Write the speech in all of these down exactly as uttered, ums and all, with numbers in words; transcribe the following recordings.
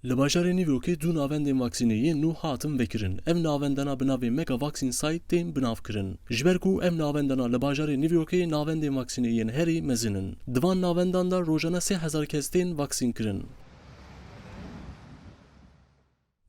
Li bajarê New Yorkê du navendên vaksînê yên nû hatin vekirin. Ev navendana bi navê Mega Vaccine Site tên binavkirin. Ji ber ku ev navendana li bajarê New Yorkê navendên vaksînê yên herî mezin in. Di van navendan de rojane sê hezar kes tên vaksîn kirin.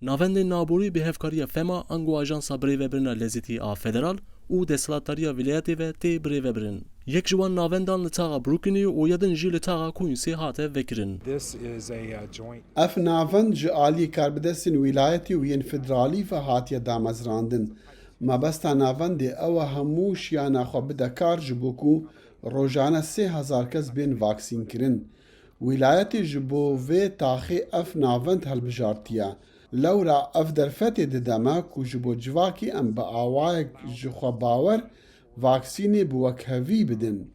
Navendên naborî bi hevkariya FEMA ango Ajansa Birêvebirina Lezetî a Federal û desthilatdariya vîlayetê ve tê birêvebirin. Yek ji wan navendan li taxa Brooklynê û ya din jî li taxa Queensê hate vekirin. This is a, uh, joint Ev navend ji alî karbidestên wîlayetî û yên federalî ve hatiye damezrandin. Mebesta navendê ew e hemû şiyana xwe bide kar ji bo ku rojane sê hezar kes bên vaksîn kirin. Wîlayetê ji bo vê taxê ev navend hilbijartiye. Lewra ev derfetê dide me ku ji bo civakî em bi awayek ji xwe bawer vaksînê bi wekhevî bidin.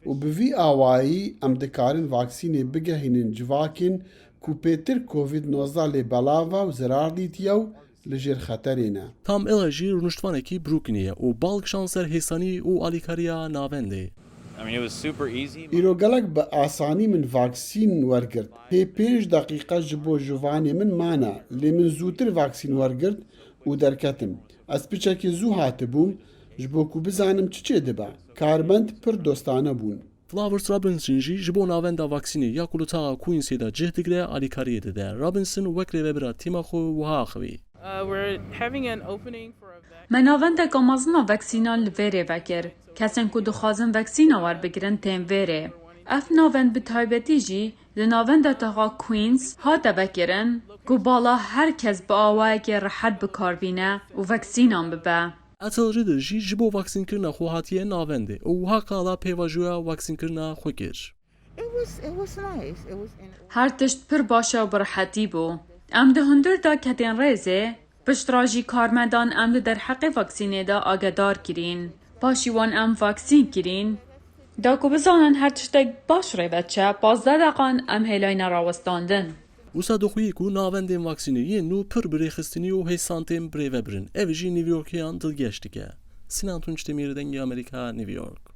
Û bi vî awayî em dikarin vaksînê bigehînin civakên ku pêtir Covid nozdeh lê belav e û zirar dîtiye û li jêr xeterê ne. Tom Ella jî rûniştvanekî Brooklynê ye û bal kişand ser hêsanî û alîkariya navendê. I mean, it was super easy. Îro gelek bi asanî min vaksîn wergirt. Pê pênc deqîqe ji bo jivanê min mane, lê min zûtir vaksîn wergirt û derketim. Ez piçekî zû hatibûm, ji bo ku bizanim çi çêdibe. Karmend pir dostane bûn. Flowers Robinson jî ji bo navenda vaksînê ya ku li taxa Queensê de cih digire alîkariyê dide. Robinson wek rêvebira tîma xwe wiha axivî. Uh, we're having an opening for a vac- Me navendeka mezin a vaksînan li vêrê vekir. Kesên ku dixwazin vaksîna werbigirin tên vêrê. Ev navend bi taybetî jî li navenda taxa Queens hate vekirin ku bala her kes bi awayekê rehet bi kar bîne û vaksînan bibe. Ethelred jî ji bo vaksînkirina xwe hatiye navendê û wiha qala pêvajoya vaksînkirina xwe kir. It was, it was nice. It was in- Her tişt pir baş e û bi rehetî bû. Em di hundir de ketên rêzê, piştre jî karmendan em li derheqê vaksînê de agedar kirîn. Paşî wan em vaksîn kirîn. Da ku bizanin her tiştek baş rê ve çe, pazdeh deqan em hêlayne rawestandin. Wisa dixuye ku navendên vaksînê yên nû pir bi rêxistinî û hêsan tên birêvebirin. Ev jî New Yorkiyan dilgeş dike. Sinan Tunç Demîr, Dengê Amerîka, New York.